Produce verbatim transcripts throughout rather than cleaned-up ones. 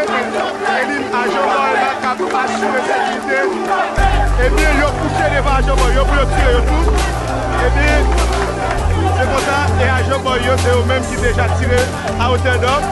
Epi ajan bòy la k ap asire sekirite. Ebyen, yo kouche devan ajan bòy yo pou yo tire yo tou. Ebyen, se konsa, e ajan bòy yo, se yo menm ki deja tire à hauteur d'homme.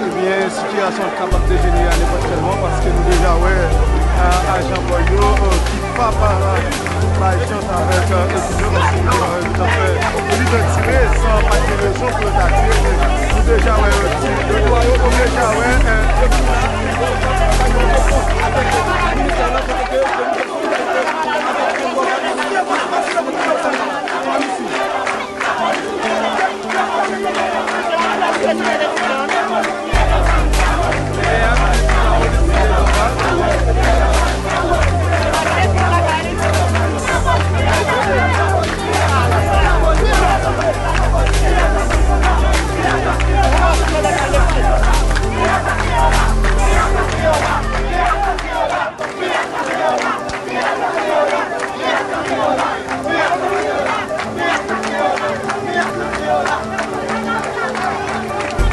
Ebyen, sitiyasyon an kapab dejenere a nenpòt kèl moman, paske nou deja wè, a, ajan bòy yo, e, ki p ap, a, bay chans avèk, e, ekip yo, paske nou deja wè yo t ap fè, yo t ap tire san pa t gen rezon pou yo ta tire, men nou deja wè yo tire, yo, yo, nou deja wè, e,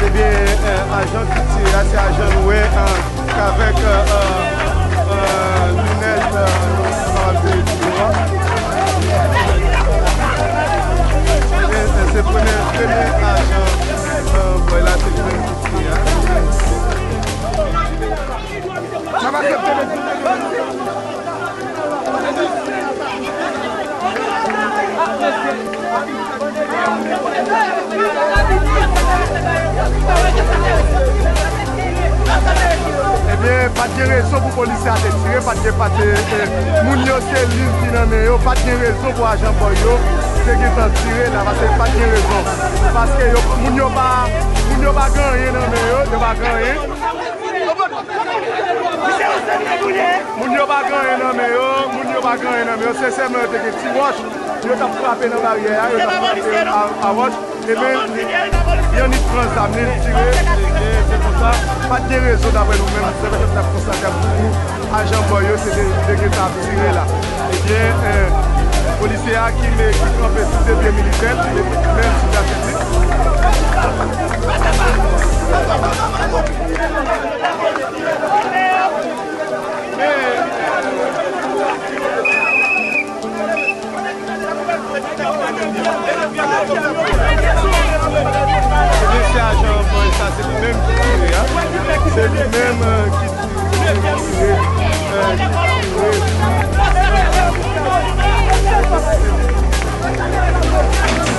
Ebyen, e, ajan ki tire a, se ajan nou wè, e, k avèk, e, e, e, linèt, e, nou kapab di, e, e, se premye, premye ajan, e, bòy la, se li menm ki tire a. Ebyen, pa t gen rezon pou polisye a te tire, pa t gen, pa t, e, e, moun yo se liv ki nan men yo, pa t gen rezon pou ajan bòy yo te gentan tire la, paske pa t gen rezon. Paske yo, moun yo pa, moun yo pa gen anyen nan men yo, yo pa gen anyen. Moun yo pa gen anyen nan men yo, moun yo pa gen anyen nan men yo, se sèlman yo te gen ti wòch, yo t ap frape nan baryè a, yo t ap frape a, a wòch, ebyen, Yanick pran zam li, li tire, ebyen, se konsa, pa t gen rezon daprè nou menm, se sa n ap konstate pou ajan bòy yo, se te, te gentan ap tire la. Ebyen, e, polisye a ki, ki kanpe sou de pye militè, li mete men l sou jakèt li. Ebyen, se ajan bòy sa, se li menm ki tire a. Se li menm, e, ki tire, ki tire, e, ki tire.